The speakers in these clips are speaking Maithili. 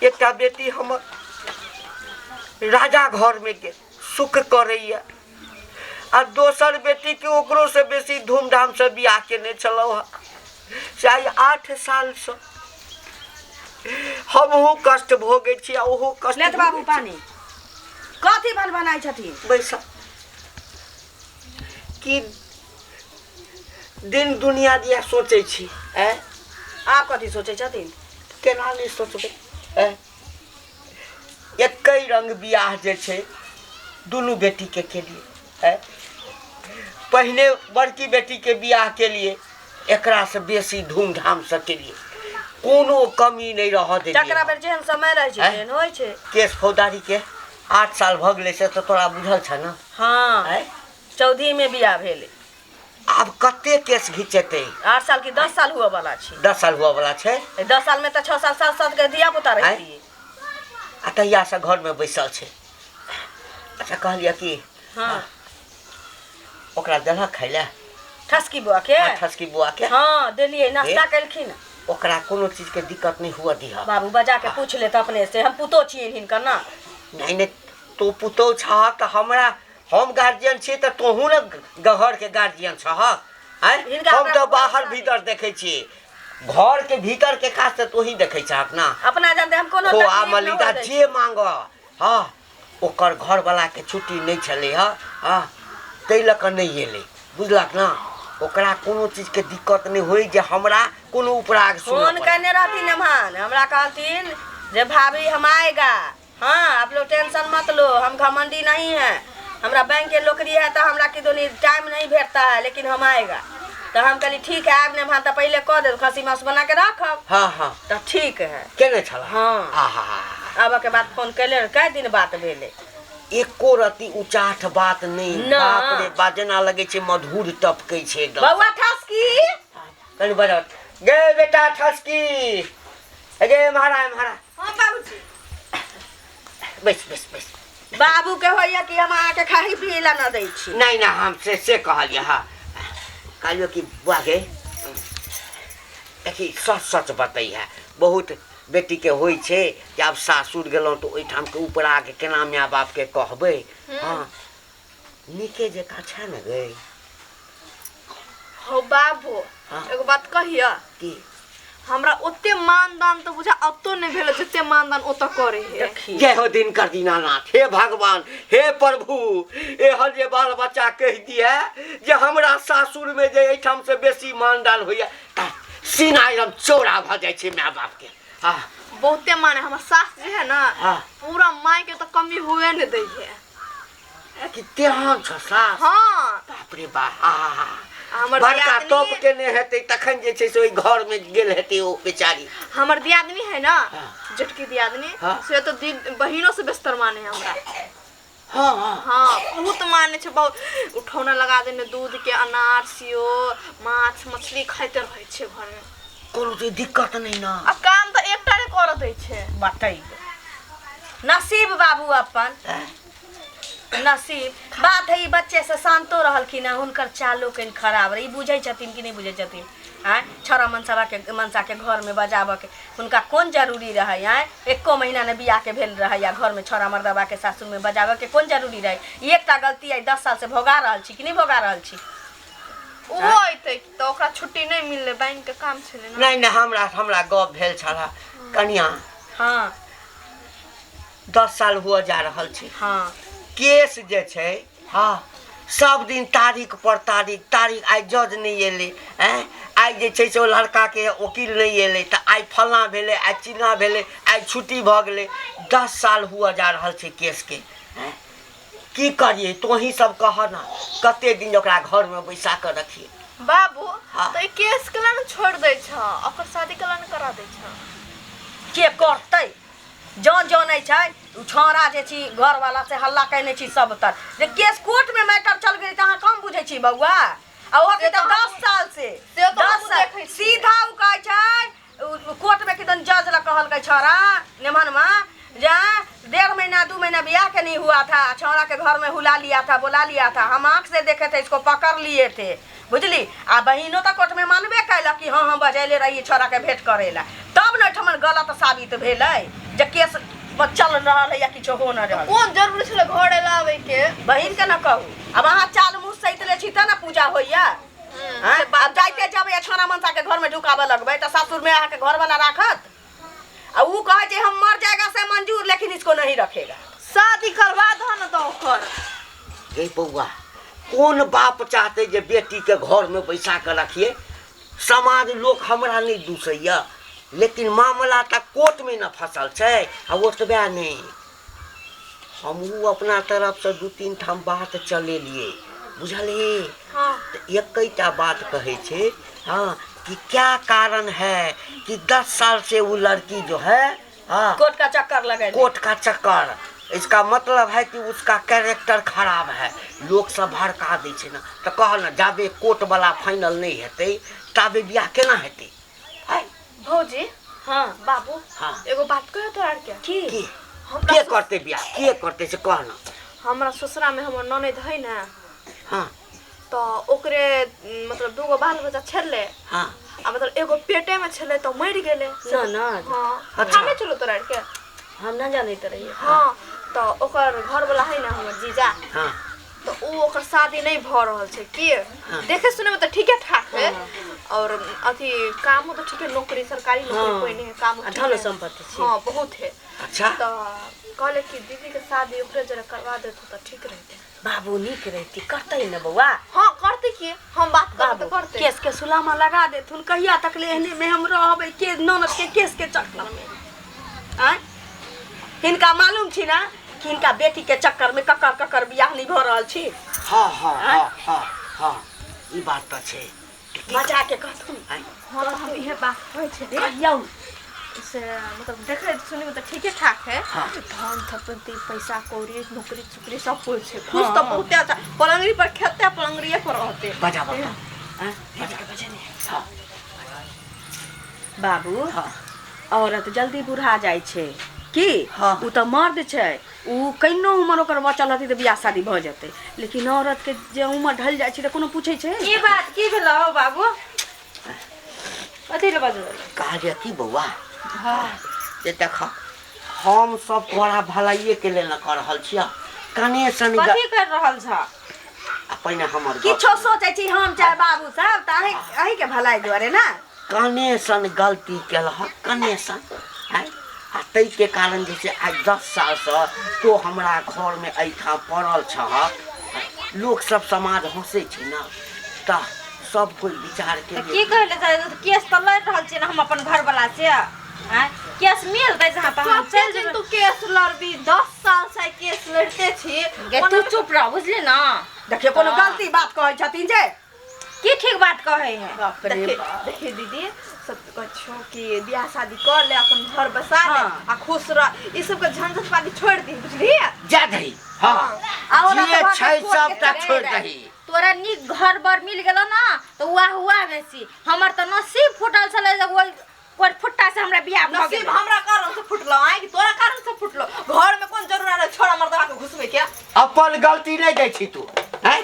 एकटा बेटी हमर राजा घरमे गेल, सुख करैए, आ दोसर बेटीके ओकरोसँ बेसी धूमधामसँ बियाह केने छलहुँ हँ, से आइ 8 सालसँ हमहूँ कष्ट भोगै छी आ ओहो कष्ट। लेत बाबू पानी। कथी भन बनाइ छथिन? बैसा की दिन दुनिया दिया सोचै छी। आँय, आब कथी सोचै छथिन? केना नहि सोचबै? आँय, एकै रंग बियाह जे छै दुनू बेटीके केलिए। आँय, पहिने बड़की बेटीके बियाह केलिए, एकरासँ बेसी धूमधामसँ केलिए, कोनो कमी नहि रहऽ देलिए। जकरा बेर जेहन समय रहै छै आँय? तेहन होइ छै। केस फौजदारीके 8 साल भऽ गेलै, से तऽ तोरा बुझल छ ने? हँ। आँय? 14 मे बियाह भेलै। आब कते केस घिचेतै? 8 साल की 10 साल हुअ वाला छै। 10 साल हुअ वाला छै। 10 साल में तऽ 6 साल 7 साल के धिया पुता आँय? रहितियै। आ तहियासँ घरमे बैसल छै। अच्छा, कहलियै कि ओकरा देलहक खाइ लए? ठसकी बुआ के? हाँ, ठसकी बुआ के। हँ, देलियै, नाश्ता केलखिन। ओकरा कोनो चीजके दिक्कत नहि हुअ दिहऽ। बाबू, बजा के पूछ लेत अपने से, हम पुतो छियनि हिनकर ना। नहि नहि, तू पुतोहु छहक तऽ हमरा, हम गार्जियन छी तऽ तोहूँ ने घरके गार्जियन छहक। आँय, हिनका हम हमरा तऽ बाहर भरोसा भीतर देखै छी, घरके भीतरके काज तऽ तोही देखै छहक ना। अपना जानते हम कोनो खोआ तकलीफ नहि मलिदा होय दै जे छी। मांग। हँ, ओकर घरवलाके छुट्टी नहि छलै। हँ हँ, ताहि लऽ कऽ नहि एलै, बुझलक ने? ओकरा कोनो चीजके दिक्कत नहि होइ जे हमरा कोनो उपराग सुनऽ फोन पड़ै। केने रहथिन एम्हर, हमरा कहलथिन जे भाभी हम आएगा, हाँ आप लोग टेंशन मत लो, हम घमंडी नहीं है, हमरा बैंक के नौकरी है तो हमरा की दोनी टाइम नहीं भेटता है, लेकिन हम आएगा। तो हम कहली ठीक है, आब ने तऽ पहिले कह देब, खस्सी मांस बना के रखब। हँ हँ तऽ ठीक है। केने छला? हँ। आहा। आबऽ के बाद फोन कैले, कए दिन बात भेलै। एको रति उचाठ बात नहि? ना। बाप रे बा, जेना लगै छै मधुर टपकै छै एकदम। बौआ ठसकी। कनि बजाउ गे बेटा ठसकी गे, महाराज महाराज। हाँ बाबूजी। बैस बैस बैस। बाबू के होइया कि हम अहाँके खाही पियै ला न दै छी। नहि नहि, हम से कहलियै। हँ, कहलियौ कि बुआ गे, देखी, सच सच बतैहे, बहुत बेटीके होइ छै जे आब सासुर गेलहुँ तऽ ओहिठामके उपराग केना माय बापके कहबै। हँ, नीके जकाँ छै ने गै? हो बाबू। एगो बात कहिया? की? हमरा ओते मानदान तऽ बुझा अतो नहि भेल जते मानदान ओतऽ करे है। देखी। जय हो दिनकर दीनानाथ, हे भगवान, हे प्रभु, एहन जे बाल बच्चा कहि दिए जे हमरा सासुरमे जे एहिठाम से बेसी मानदान होइए तऽ सीना एकदम चौड़ा भऽ जाइ छै माय बापके। हँ। बहुते माने हमर सास जे है ना, पूरा माय के तऽ कमी हुए नहि दै है। कि तेहन छ सास? हाँ। बाप रे बा, आहा। हमर बड़का दियादनी तप केने हेतै तखन जे छै से ओहि घरमे गेल हेतै ओ बेचारी। हमर दियादनी है ना, जेठकी दियादनी, से तो बहिनों से बेस्तर माने है हमरा। हँ हँ हाँ, बहुत माने छै, बहुत उठौना लगा देने, दूध के, अनार, सियो, माछ मछली खाइते रहै छै घरमे। कोनो चीज दिक्कत नहि ने? आ काम तऽ एकटा नहि करऽ दै छै। बतैयौ, नसीब बाबू, अपन नसीब बात है। ई बच्चे से शान्तो रहलखिन हँ, हुनकर चालो कनि खराब रहै। ई बुझै छथिन कि नहि बुझै छथिन? आँय, छौड़ा मनसाके मनसाके घरमे बजाबऽके हुनका कोन जरूरी रहै? आँय, एको महीना नहि बियाहके भेल रहै आ घरमे छौड़ा मर्दबाके सासुरमे बजाबऽके कोन जरूरी रहै? ई एकटा गलती आइ 10 सालसँ भोगा रहल छी कि नहि भोगा रहल छी? ओहो अयतै तऽ ओकरा छुट्टी नहि मिललै, बैंक के काम छलै ने। नहि नहि, हमरा हमरा गप भेल छल कनिया। 10 साल हुअ जा रहल छै। केस जे छै, हँ, सब दिन तारीख पर तारीख तारीख, आइ जज नहि एलै, आँय, आइ जे छै से ओ लड़काके वकील नहि एलै, तऽ आइ फल्लाँ भेलै, आइ चिल्लाँ भेलै, आइ छुट्टी भऽ गेलै। 10 साल हुअ जा रहल छै केसके। आँय, की करियै? तोही सब कह ने, कते दिन ओकरा घरमे बैसा कऽ रखियै? बाबू, तऽ ई केस केला ने छोड़ि दै छ, ओकर शादी केला ने करा दै छ? के करतै? जौन जनै छै ओ छौड़ा जे छी घरवाला से हल्ला केने छी सब तर जे केस कोर्ट में मैटर चल गेलै, तऽ अहाँ कम बुझै छी बौआ? आ ओहो के से तऽ तऽ 10 साल से से तऽ 10 हमहूँ साल देखै छियै। सीधा ओ कहै छै, कोर्ट में किदन जज लग कहलकै छौड़ा नेमहनमा जे 1.5 महीना 2 महीना ब्याह के नहीं हुआ था, छौड़ा के घर में हुला लिया था, बुला लिया था, हम आँख से देखे थे, इसको पकड़ लिए थे। बुझली? आ बहिनो तऽ कोर्ट में मानबे कैलक कि हाँ, हम बजैले रहिए छौड़ा के भेंट करेला, तब ने एहिठमन गलत साबित भेलै। जे केस चल रहल है या किछो हो न रहल। कोन जरूरी छलै घर लाबै के? बहिन के न कहू, अब अहाँ चाल मुँह सैत ले छी तऽ ने पूजा होइया। आँय? आब जाइते जेबै आ छोना मनसा के घर में ढुकाबऽ लगबै तऽ सासुर में अहाँके घर वाला राखत? आ ऊ कहै छै हम मर जाएगा से मंजूर, लेकिन इसको नहीं रखेगा। शादी करवा दह न तऽ ओकर। गे बौआ, कोन बाप चाहते जे बेटी के घर में बैसा के रखिए? समाज लोक हमरा नहीं दूसैया, लेकिन मामला तऽ कोर्ट में न फसल छै। आ ओतबे नहीं, हमहूँ अपना तरफसँ 2-3 ठाम बात चलेलिए, बुझलिए? हाँ। तऽ एकैटा बात कहै छै, हाँ, कि क्या कारण है कि 10 साल से वो लड़की जो है, हाँ, कोर्ट का चक्कर लगे, कोर्ट का चक्कर, इसका मतलब है कि उसका कैरेक्टर खराब है। लोग सब भड़का दै छै ने, तऽ कह ने, जाबे कोर्ट वाला फाइनल नहीं हेतै ताबे बियाह केना हेतै? आय। भौजी। हाँ। बाबू। हाँ। एगो बात कहियो तोरा आर के? की? की? हमरा के करतै बियाह, के करतै से कह ने। हमरा ससुरा में हमर ननैद है ने, हाँ, तऽ ओकरे मतलब दूगो बाल बच्चा छलै। हाँ। आ मतलब एगो पेटे में छलै तऽ मरि गेलै। ननद? हाँ। अच्छा। हमे चलो तोरा आर के। हम न जानैत रहियै। हाँ, तऽ ओकर घरवाला है ने हमर जीजा, हाँ, तऽ उ ओकर शादी नहीं भऽ रहल छै। की देखे सुने में तऽ ठीके ठाक है और अथी कामो तऽ ठीके, नौकरी, सरकारी नौकरी। हाँ। कोई नहीं है, काम। आ धन सम्पत्ति छै। हाँ, बहुत है। अच्छा। तऽ कहले कि दीदी के शादी ओकरे जरे करवा देतू तऽ ठीक रहते। बाबू, नीक रहती, करतै ने बौआ? हाँ, करते। की हम बात करब बाबू, तऽ करते। केस के सुलामा लगा देथुन। कहिया तक ले एहने में हम रहबै के ननद के केस के चक्कर में? आँय, हिनका मालूम छी ना कि हिनका बेटी के चक्कर में ककर ककर बियाह नहीं भऽ रहल छी? हाँ हाँ हाँ हाँ हाँ, ई बात तऽ छै। बचा के कहथुन। आँय? हाँ, तऽ हम इहे बात कहै छलियै। कहियौ। से मतलब देखे सुने में तऽ ठीके ठाक है। हाँ। धन संपत्ति, पैसा कौड़ी, नौकरी चुकरी सब कुछ है। खुश तऽ बहुते अच्छा, पलंगरी पर खेते, पलंगरिये पर रहते। बजा बजा। आँय, बजा ने। हाँ। बाबू। हाँ। औरत जल्दी बुढ़ा जाइ छै की? हाँ। उ तऽ मर्द छै, उ केनो उमर ओकर बचल रहतै तऽ बियाह शादी भऽ जेतै, लेकिन औरत के जे उमर ढलि जाइ छै तऽ कोनो पूछै छै? की बात, की भेलो हौ बाबू? कथी ले बजबै? कहलियै की बौआ, जे देख, हम सब तोरा भलाइए के लेल न कऽ रहल छियह, कने सन कथी कर रहल छ? आ पहिने हमर गप किछो सुन। सोचै छी हम चाहे बाबू साहब, तऽ अहीं अहींके भलाई दुआरे ने। कने सन गलती केलहक, कने सन आँय, आ ताहिके कारण जे छै आइ 10 सालसँ तो हमरा घरमे एहिठाम पड़ल छहक। लोक सब समाज हँसै छै ने, तऽ सब कोइ विचार के तऽ की कहले? केस तऽ लड़ि रहल छियै ने हम अपन घर वाला से। आँय, केस मिलतै जहाँ तहाँ हम कते चलि दिन जेबै। तू केस लड़बी? 10 साल से केस लड़ते छी। गे, तू चुप रह, बुझली ना? देखियौ, कोनो हाँ। गलती बात कहै छथिन जे। की ठीक बात कहै है? बाप रे देखी बाप। देखी दीदी, सब कहै छौ कि बियाह शादी कर ले, अपन घर बसा ले। हाँ। आ खुश रह, ई सबके झंझट पानी छोड़ दी, बुझली? जा दही, हाँ। आ ओना जे तऽ छै कोर्ट के सबटा चले छोड़ि जाइ। दही। तोरा नीक घर बर मिल गेलो ना तऽ वाह वाह बेसी। हमर तऽ नसीब फूटल छलै जे ओहि कोइ फुट्टा से हमरा बियाह भऽ नसीब गेल। हमरा कारण से फुटलो आइ कि तोरा कारण से फुटलो? घर में कोन जरूरत रहे छोड़ा मर्दवा के घुसबे के? अपन गलती नहि दै छी तू, हैं?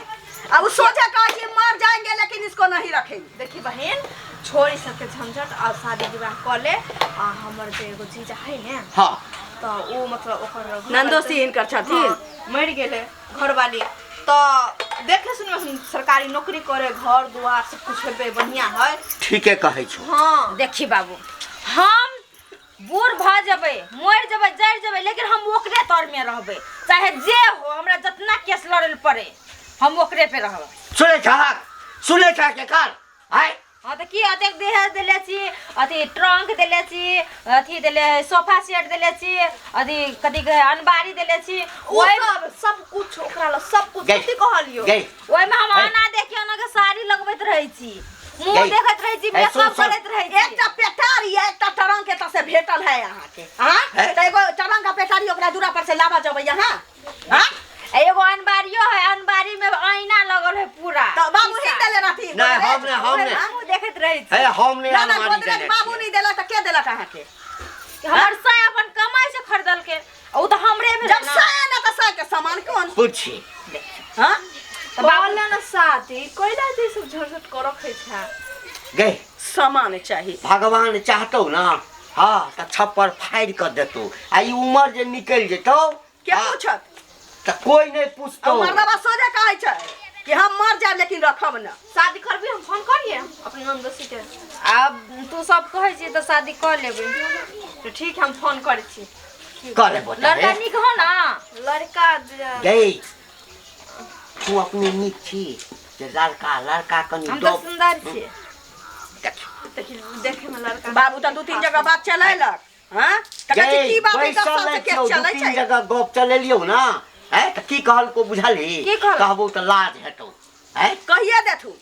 अब सोचे कहै छी मर जाएंगे लेकिन इसको नहीं रखेंगे। देखी बहिन, छोड़ ई सबके झंझट आ शादी विवाह कऽ ले। आ हमर जे एगो जीजा है ने, हाँ, तऽ ओ मतलब ओकर घर- नन्दोसी हिनकर छथिन। हाँ, मरि गेलै घरवाली, तऽ देखे सुनमे सरकारी नौकरी करे, घर दुआर सब कुछ हेबै, बढ़िया है। ठीके कहै छौ। हाँ। देखी बाबू, हम बूढ़ भऽ जेबै, मरि जेबै, जरि जेबै, लेकिन हम ओकरे तरमे रहबै, चाहे जे हो। हमरा जितना केस लड़ै लए पड़े, हम ओकरे पे रहबै। सुनै छहक? सुनै छहक एकर? आँय? हाँ, तऽ की अतेक दहेज देले छी? अथी ट्रंक देले छी, अथी देले, सोफा सेट देले छी, अथी कथी कहै, अनबारी देले छी। ओ ओहि सब सब कुछ ओकरा लग, सब कुछ। गई। कथी कहलियो? गई। ओहिमे हम है। आना देखी आना के साड़ी लगबैत रहै छी, मुँह गई। देखैत रहै छी, है, सुन, मेकअप सुन। करैत रहै छी। एकटा पेटारी है, एकटा ट्रंक एतऽ से भेटल है अहाँके? हाँ? है? तऽ एगो ट्रंक आ पेटारी ओकरा दूरा पर से लाबऽ जेबै अहाँ? हाँ? आ एगो अनबारियो है, अनबारी में आईना लगल है पूरा। तऽ बाबू ही शीशा। देले रहथिन? नहि, गोदरेज? हम नहि, हम नहि। हमहूँ देखैत रहै छी। हे, हम नहि ना ना, अलमारी गोदरेज देने बाबू छियै। नहि देलक तऽ के देलक अहाँके? हमर साय अपन कमाइ से खरीदलकै, ओ तऽ हमरे भेलै जब ना। साया ना तऽ साय के सामान कोन? पूछी। हाँ। तऽ बाबू कहले ने शादी कैला जे सब झंझट कर रखै छै। गई। सामान चाही। भगवान चाहतौ ना, हाँ तऽ छप्पर फाड़ि कऽ देतौ आ ई उमर जे निकलि जेतौ के हाँ, पूछत तऽ कोइ नहि पूछतौ मर्दबा सोझे कहै छै कि हम मर जायब लेकिन रखब ना शादी करबी हम फोन करिए अपने नंदोसी के आब तू सब कहै छी तऽ शादी कऽ लेबै तो ठीक है हम फोन करै छी कऽ लेबो लड़का नीक हो ना लड़का गई तू अपने नीक छी जे लड़का लड़का कनि हम तऽ दब सुन्दर छियै देखी देखे में लड़का बाबू तऽ दू तीन जगह बात चलेलक हाँ तऽ कहै छै, गई की बात है, दस बैसल साल से नहि केस छियौ दू चलै तीन छै जगह गप चलेलियौ ना हैं तऽ की कहलको बुझलही की कहलको? कहबो तऽ लाज हेतौ हैं कहिए देथु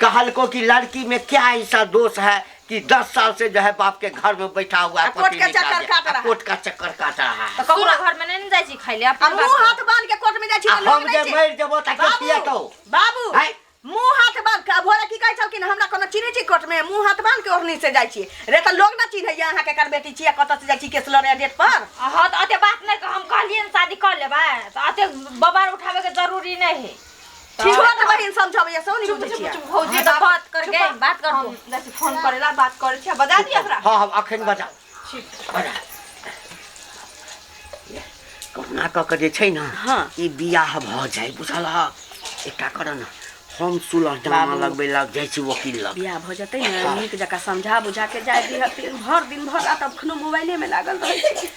कहलको कि लड़की में क्या ऐसा दोष है कि 10 साल से जो है बाप के घर में बैठा हुआ है आ कोर्ट पति के निकाल चक्कर दिया। काट आ रहा है। कोर्ट का चक्कर काट रहा है तऽ ककरो ककरो घर में नहीं ने जाइ छी खाइ ले आ अपने मुँह बाप हाथ बांध के कोर्ट में जाइ छी आ तऽ लोग हम नहि जे छै। मरि जेबो तऽ के बाबू खिएतौ बाबू हैं? मुँह हाथ बांध के भोरे की कहै छलखिन हमरा कोनो चिन्है छी कोर्ट में मुँह हाथ बांध के ओढ़नी से जाइ छी रे तऽ लोग ना चिन्हैया अहाँ के कर बेटी छी कतऽ से जाइ छी केस लड़े डेट पर हाँ तऽ अते बात नहीं हम कहलियै ने शादी कऽ लेबै तऽ अते बबार उठाबे के जरूरी नहीं है छोट बहिन समझाबैया से नहीं बुझै छियै चुप भौजी हाँ, तऽ बात कर गे बात कर हम तू जैसे फोन करेला बात करै छी बजा दिया ओकरा हाँ हम अखन बजा बजा कहुना कऽ के जे छै ने हाँ। ई बियाह भऽ जाइ बुझलहक एकटा कर ने हम सुलह नामा बाबू। लगबै लग जाइ छी वकील लग बियाह भऽ जेतै ने नीक जकाँ समझा बुझा के जाय दिहथिन भर दिन भर रात अखनो मोबाइले में लागल रहै छै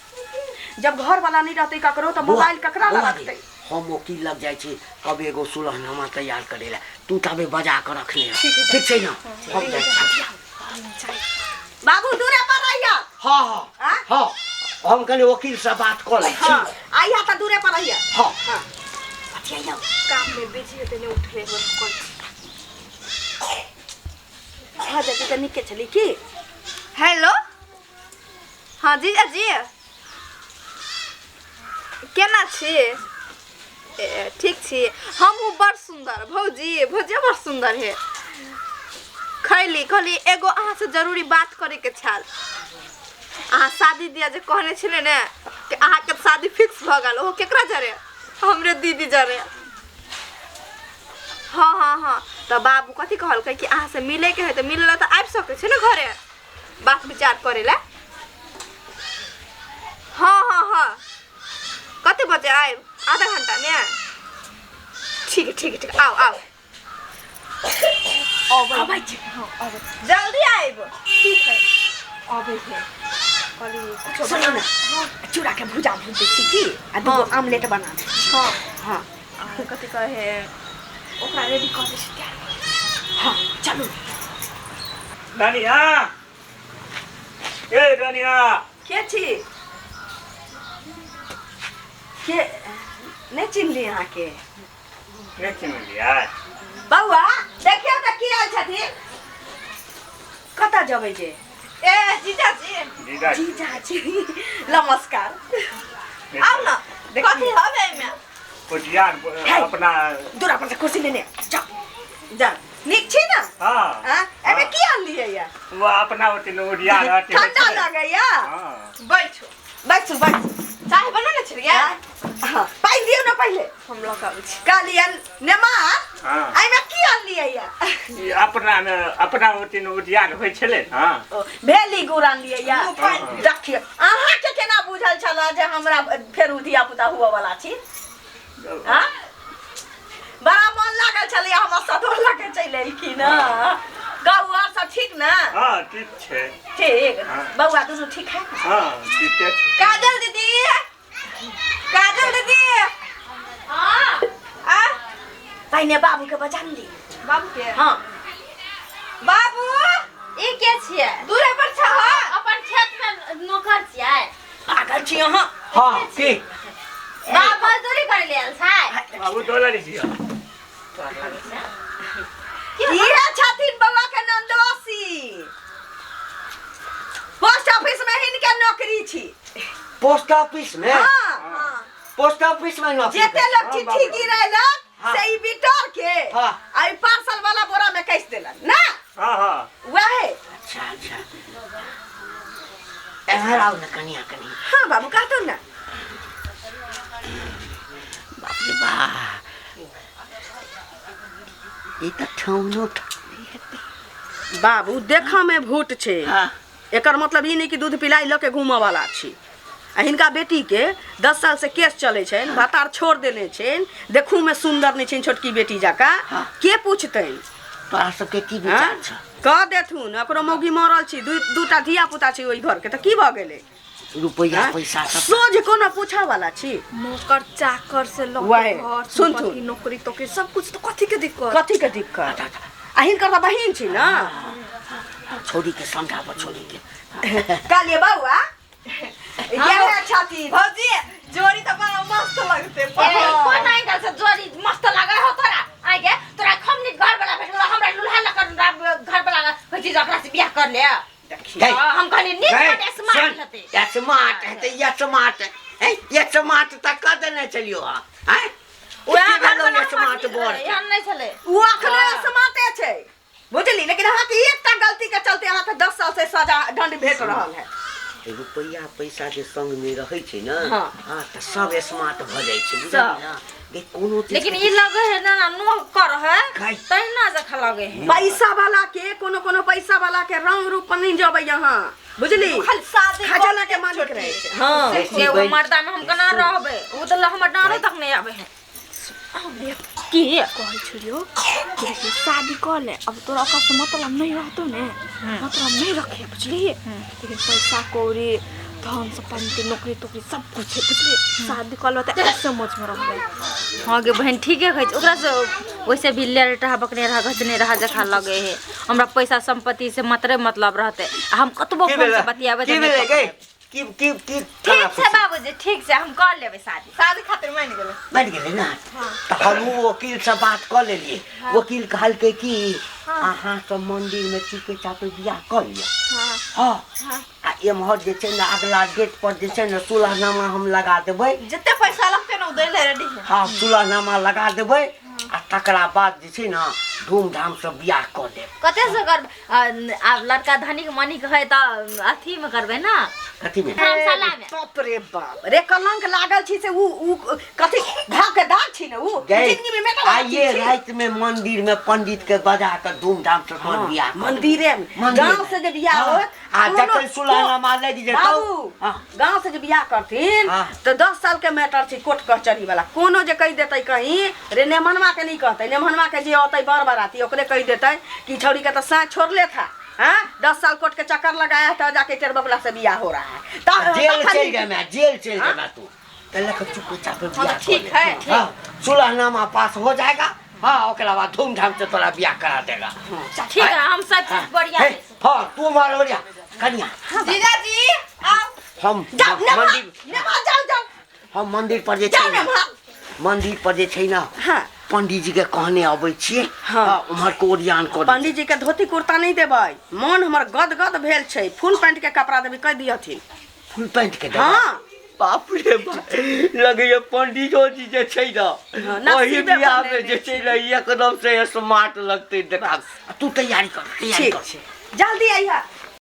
जब घर वाला नहीं रहतै ककरो तऽ मोबाइल ककरा लग बौआ रखतै गे, हम वकील लग जाइ छी कब एगो सुलहनामा तैयार करै लए तू ताबे बजा कऽ रखने रह। ठीक छै ने हम जाइ छी बाबू दूरे पर रहिया हाँ हाँ आँ? हाँ हम कनि वकील से बात कऽ लै छी हाँ आइया तऽ दूरे पर रहिया हाँ हाँ बतियाइया काम में बिजी हेतै नहि उठले एक बेर करै छी भऽ जेतै तऽ नीके छलै की हेलो हाँ जीजाजी केना छी ए, ठीक छी हमहूँ बड़ सुन्दर भौजी भौजी बड़ सुन्दर है खैली कहली एगो अहाँसँ जरूरी बात करैके छल अहाँ शादी दिया जे कहने छलै ने कि अहाँके शादी फिक्स भऽ गेल ओहो केकरा जरे हमरे दीदी जरे हाँ हाँ हाँ तऽ बाबू कथी कहलकै कि अहाँसँ मिलैके है तऽ मिलै लए तऽ आबि सकै छै ने घरे बात विचार करै लए हाँ हाँ हाँ कते बजे आयब आधा घंटामे ठीक है ठीक है ठीक है आउ आउ अबै छी जल्दी आइब ठीक है अबै है कहली कुछो सुनू बना ने चूड़ा के भुजा भूज दै छी की आ दूगो आमलेट बना दै छी हाँ हाँ आ, कथी कहे ओकरा रेडी कऽ दै छी तैयार हाँ चलू रानिया ए रानिया के छी के नहि चिन्हली अहाँके नहि चिन्हलियै बौआ देखियौ तऽ की आयल छथिन कतऽ जेबै जे ए जीजाजी जीजा जीजाजी नमस्कार आउ न कथी हवे एहिमे कुटिया अपना दूरा पर से कुर्सी लेने जाओ जा नीक छी ने हाँ आँ? एहिमे की आनलियै या वो अपना ओते ओरिया रहते ठंडा लगैया हाँ बैठो बैसू बैसू चाय बना ने छलियै हाँ पानि दियौ ने पहिले हम लऽ कऽ आबै छी कहलियनि नेमा हाँ एहिमे की आनलियै या ई अपना ने अपना ओते ओरियान होइ छलै ने ओ, भेली गुड़ आनलियै या हाँ। देखियौ अहाँके केना बुझल छल जे हमरा फेर धिया पुता हुअ वाला छी हाँ? बड़ा मन लागल छलै हमर सदोर लऽ के चलि एलखिन हँ कहू आओर सब ठीक ने हाँ ठीक छै ठीक हाँ। बौआ दुनू ठीक है हाँ ठीके छै काजल दीदी काजल दीदी हाँ आ पहिने बाबू के बजा ली बाबू के हाँ बाबू ई के छियै दूरे पर छह अपन खेत में नौकर छियै पागल छी अहाँ हाँ की बाप मजदूरी करे ले आयल छै बाबू डॉलर छियै इहे छथिन बौआ के नंदोसी पोस्ट ऑफिस में हिनके नौकरी छी पोस्ट ऑफिस में हाँ पोस्ट ऑफिस में नौकरी जेते लोग हाँ, चिट्ठी बाबू। गिरेलक हाँ। से ई बिटोर के हाँ। आ ई पार्सल वाला बोरा में कस देलक ना हाँ हाँ वहे अच्छा अच्छा एम्हर आउ ने कनिया कनि हाँ बाबू कहतो ना बाप रे बा ई तऽ ठौनो बाबू देखा में भूत छै हाँ एकर मतलब ई नहि कि दूध पिलाई लऽ के घूमऽवला छी। आ हिनका बेटीके 10 साल से केस चलै छनि, भतार छोड़ देने छनि, देखूमे सुन्दर नहि छनि छोटकी बेटी जकाँ, के पूछतनि? तोरा सबके की विचार छौ? कह देथुन, ओकरो मौगी मरल छी, दूटा धिया पुता छी ओहि घरके, तऽ की भऽ गेलै? रुपैआ पैसा सब सोझ कोनो पूछऽ वाला छी? नौकर चाकर से लऽ वएह, के घर सुनथुन। सम्पत्ति नौकरी तोकरी सब कुछ, तो कथी के दिक्कत? कथी के दिक्कत? आ हिनकर तऽ बहिन छी ने। छोड़ी के समझाबऽ, छोड़ी के। कहलिए बौआ इएह छथिन। भौजी जोड़ी तो बड़ा मस्त लगते। ए, कोन एंगल से जोड़ी मस्त लगे हो तोरा? आइ गे तोरा खमनी घर वाला भेट गेलो, हमरा लुल्हा लकर घर वाला होइ छै, ओकरा से बियाह कर ले। गई। हम कहली नीक गई, बड स्मार्ट सुन, हेतै। या स्मार्ट हेतै, या स्मार्ट, हैं, या स्मार्ट तऽ कऽ देने छलियौ हँ, हैं? ओएह की घर भेलौ वाला या स्मार्ट हमर नीक बर? रहै, एहन नहि छलै। ओ अखने स्मार्टे छै बुझली, लेकिन अहाँके एकटा गलती के चलते अहाँके 10 साल से सजा दंड भेट रहल है। रुपैआ पैसा जे संग में रहै छै ने, हाँ। हाँ, तऽ सब स्मार्ट भऽ जाइ छै, बुझलियै सब। ने? गे, कोनो चीज लेकिन के ई लगे है ना नोह कर है गई। तहिना जखा लगे है। पैसा वाला के कोनो कोनो पैसा वाला के रंग रूप पर नहीं जबै यहाँ, बुझली? खाली शादी कर खजाना के मालिक रहे छै। हाँ। बेसी एगो बनि- मर्दा में हम केना रहबै? ओ तऽ हमर डाँड़ो तक नहीं आबै है। की कहै छलियौ कि देखी शादी कर ले, अब तोरा ओकरा से मतलब नहीं रहतौ ने, मतलब नहीं रखे बुझलिही, लेकिन पैसा कौड़ी धन संपत्ति नौकरी तोकरी सब कुछ है बुझलिही, शादी कर ले तऽ ऐसे मौज में रहबै। हाँ गे बहन ठीके कहै छै, ओकरा से वैसे भी लेल रहा बकने रहा घचने रहा जखा लगे है, हमरा पैसा संपत्ति से मतरे मतलब रहते, आ हम कतबो की फोन से भेलै? बतियाबै की तऽ नहि भेलै गे? पकड़बै। की की की ठीक छै बाबूजी, ठीक छै, हम कर लेबै शादी। शादी खातिर मानि गेलै। मानि गेलै ने? तऽ हमहूँ वकील से बात कऽ लेलियै। वकील कहलकै कि अहाँ सब मंदिर में चुपे चापे बियाह कऽ लिअ। हाँ। आ एम्हर जे छै ने अगला डेट पर जे छै ने सुलहनामा हम लगा देबै। जते पैसा लगतै ने ओ दै लए रेडी है। हाँ, सुलहनामा लगा देबै आ तकरा बाद जे छै ने धूमधाम से बियाह कऽ लेब। कते से करबै? आब लड़का धनिक मनिक है तऽ अथी में करबै ना? कथी में? धर्मशाला में। बाप रे बाप रे, कलंक लागल छी से उ उ कथी घाव के दाग छी ने उ गई। जिंदगी में मेटा वाला आइए चीज छी। राति में मंदिर में पंडित के बजा के धूमधाम से तोहर बियाह कर। मंदिरे में। मंदिरे गांव में। से जे बियाह हाँ। होत, आ कोनो- जखन सुलहनामा लागि जेतौ, बाबू, हाँ। गांव से जे बियाह करथिन हाँ। तऽ 10 साल के मैटर छै कोर्ट कचहरी वाला, कोनो जे कहि देतै कहीं रे नेमनवा के नहीं कहतै, नेमनवा के जे औतै बर बराती ओकरे कहि देतै कि छौड़ी के तऽ साँझ छोड़ले था, हाँ? 10 साल कोर्ट के चक्कर लगाया है, तो जाके टेर बबला से बियाह हो रहा है। जेल तखन चलि जेमे, जेल चलि जेमे तू। पहले के चुप चाप बियाह हाँ, ठीक कर ले। है, ठीक। हाँ, सुलहनामा पास हो जाएगा, हाँ, ओकरा बाद धूमधाम से तोरा बियाह करा देगा। ठीक है, हम सब चीज बढ़िया हे, हाँ, तू मार बढ़िया कन्या। जीजाजी आओ। हम जाओ, नेमा, मंदिर, नेमा, जाओ, जाओ। हम मंदिर पर जे जाओ, छै ने, नेमा। मंदिर पर जे छै ना, हाँ। पंडित जी के कहने अबै छियै। हाँ। हाँ, उम्हर के ओरियान कर। पंडित जी के धोती कुर्ता नहीं देबै, मन हमर गद गद भेल छै, फुल पैंट के कपड़ा देबै, कहि दियथिन। फुल पैंट के देबै? हाँ। बाप रे बाप, लगैया पंडितो जी जे छै ना, हाँ, नसीबे ओही बियाह बनेने में जे छै ना एकदम से स्मार्ट लगतै देखा। तू तैयारी कर, तैयारी ठीक कर। छै, जल्दी अइहा।